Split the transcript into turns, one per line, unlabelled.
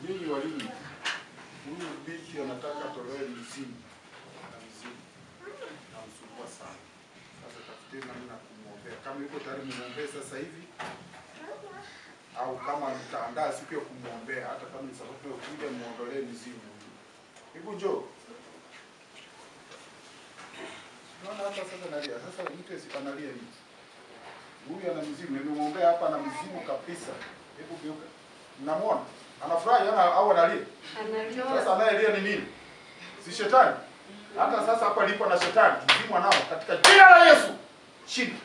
Nyinyi walimu, huyu binti anataka tolewe mizimu na mizimu namsumbua sana. Sasa tafuteni namna kumuombea. Kama yuko tayari muombee sasa hivi, au kama mtaandaa siku ya kumuombea, hata kama ni sababu ya kuja muondolee mizimu. Hebu njoo. Naona hapa sasa nalia. Sasa mtu analia hivi. Huyu ana mizimu, nimemuombea hapa ana mizimu kabisa. Hebu geuka. Mnamuona? Anafurahi ana au analia?
Analia.
Sasa anayelia ni nini? Si shetani? Hata sasa hapa lipo na shetani, mzimu anao katika jina la Yesu. Chini.